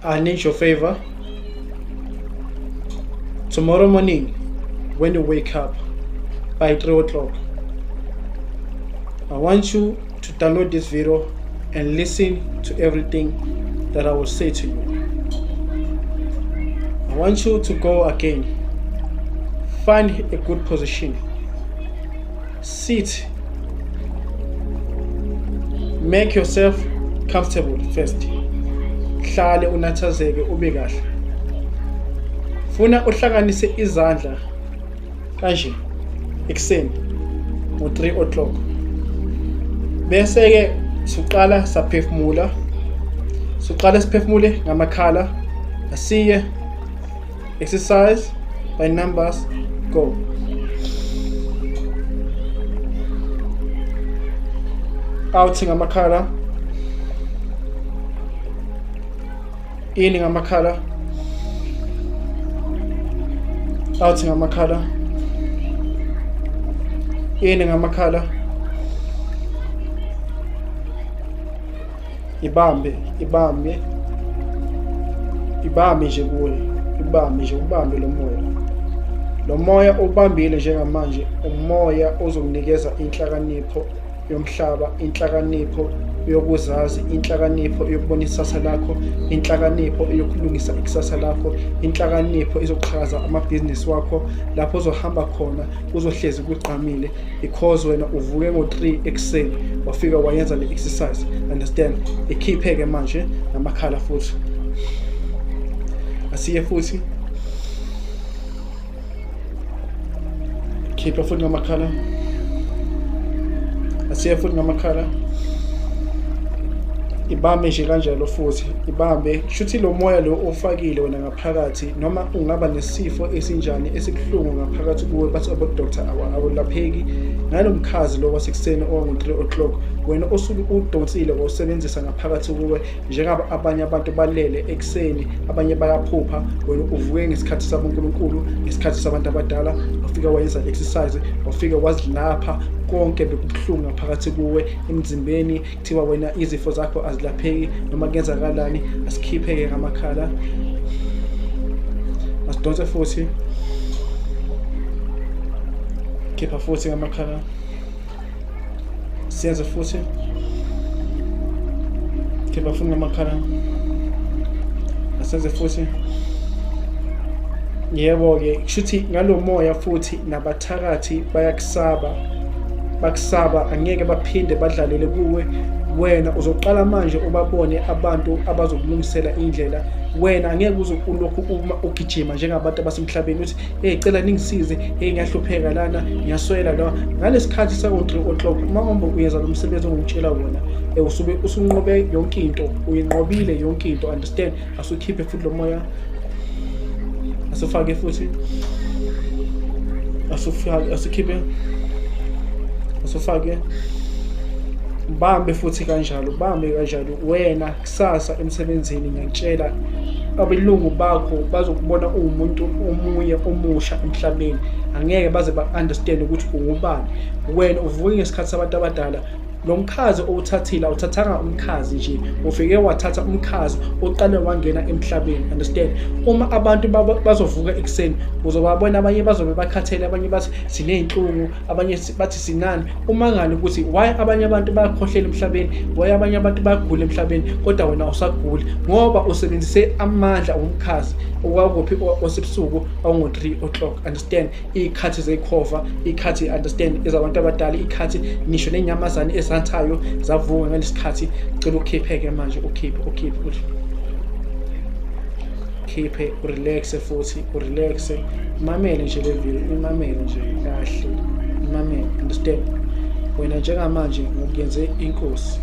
I need your favor. Tomorrow morning, when you wake up by 3 o'clock, I want you to download this video and listen to everything that I will say to you. I want you to go again, find a good position, sit, make yourself comfortable first. Hlale unathazeke ube kahle. Funa uhlanganise izandla kanje ekuseni ngo-3 o'clock. Bese-ke siqala saphefumula, siqala siphefumule ngamakhala. Asiye exercise by numbers, go. Out ngamakhala, in ngamakhala, out ngamakhala, in ngamakhala. Ibambe, ibambe, ibambe nje kuwe, ibambe nje, ubambe lo moya. Lo moya ubambile njengamanje, umoya ozokunikeza inhlakanipho yomhlaba, inhlakanipho yokuzazi, inhlakanipho yokubona isasa lakho, inhlakanipho yokulungisa ikusasa lakho, inhlakanipho izoqhakaza amabhizinisi wakho. Lapho uzohamba khona kuzohlezi kugqamile because wena uvuke ngo-3 ekuseni wafika wayenza le exercise. Understand? Ikhiphe-ke manje namakhala futhi. Asiye futhi, khipha futhi ngamakhala. Asiye futhi ngamakhala. Ibambe nje kanjalo futhi, ibambe. Kushuthi lo moya lo ofakile wena ngaphakathi, noma ungaba nesifo esinjani esibuhlungu ngaphakathi kuwe, bathi abo-doctor awulapheki ngalo mkhazi lo wasekuseni owangu-3 o'clock, wena osuke udonsile wawusebenzisa ngaphakathi kuwe. Njengaba abanye abantu balele ekuseni, abanye bayaphupha, wena uvuke ngesikhathi saboNkulunkulu, ngesikhathi sabantu abadala, wafika wayenza exercise, wafika wazilapha konke bekubuhlungu ngaphakathi kuwe emzimbeni. Kuthiwa wena izifo zakho azilapheki noma kuyenzakalani. Asikhiphe-ke ngamakhala, asidonse futhi, khipha futhi ngamakhala, siyenze futhi, khipha futhi ngamakhala, asenze futhi. Yebo-ke, kushuthi ngalo moya futhi nabathakathi bayakusaba, bakusaba, angeke baphinde badlalele kuwe. Wena uzoqala manje ubabone abantu abazokulungisela indlela. Wena angeke uze ulokhu uma ugijima njengabantu abasemhlabeni uthi hey, cela ningisize, hey, ngiyahlupheka lana, ngiyaswela la. Ngalesikhathi sango-3 o'clock, uma ngombe uyenza lo msebenzi ongikutshela wona, usuke usunqobe yonke into, uyinqobile yonke into. Understand? Asukhiphe futhi lo moya, asufake futhi, asufake, asikhiphe, asufake, bambe futhi kanjalo, bambe kanjalo. Wena kusasa emsebenzini ngiyakutshela, abelungu bakho bazokubona uwumuntu omunye omusha emhlabeni, angeke baze ba-understand ukuthi ungubani. Wena uvuke ngesikhathi sabantu abadala. Lo mkhazi owuthathile, awuthathanga umkhazi nje, ufike wathatha umkhazi oqale wangena emhlabeni. Understand? Uma abantu bazovuka ekuseni, uzobabona abanye bazobe bakhathele, abanye bathi siney'nhlungu, abanye bathi sinani. Umangale ukuthi why abanye abantu bayakhohlela emhlabeni, why abanye abantu bayagula emhlabeni, kodwa wena awusaguli, ngoba usebenzise amandla omkhazi owakuphi wasebusuku awango-3 o'clock. Understand? Iy'khathi zekhova, iy'khathi, understand, ezabantu abadala, iy'khathi ngisho ney'nyamazane ezanthayo zavuka ngalesikhathi. Cela ukhiphe-ke manje, ukhiphe, ukhiphe, ukhiphe, urelaxe futhi, urelaxe, imamele nje le video, imamele nje kahle, imamele. Understand? Wena njengamanje ngokuyenze inkosi,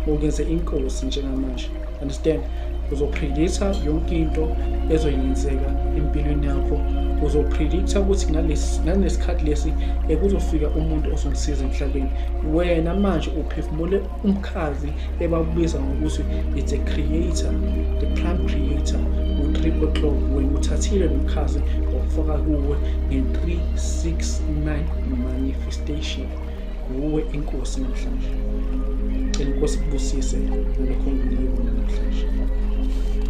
ngokuyenze inkosi njengamanje. Understand? Uzopredicta yonke into ezoyenzeka empilweni yakho. Uzopredicta ukuthi ngalesikhathi lesi kuzofika umuntu ozongisiza emhlabeni. Wena manje uphefumule umkhazi ebakubiza ngokuthi it's a creator, the prime creator. Ngo-3 o'clock wena uthathile lo mkhazi wakufaka kuwe nge-3 6 9 manifestation. Wuwe inkosi namhlanje. Cela inkosi ikubusise ngalokho ongikunikeza.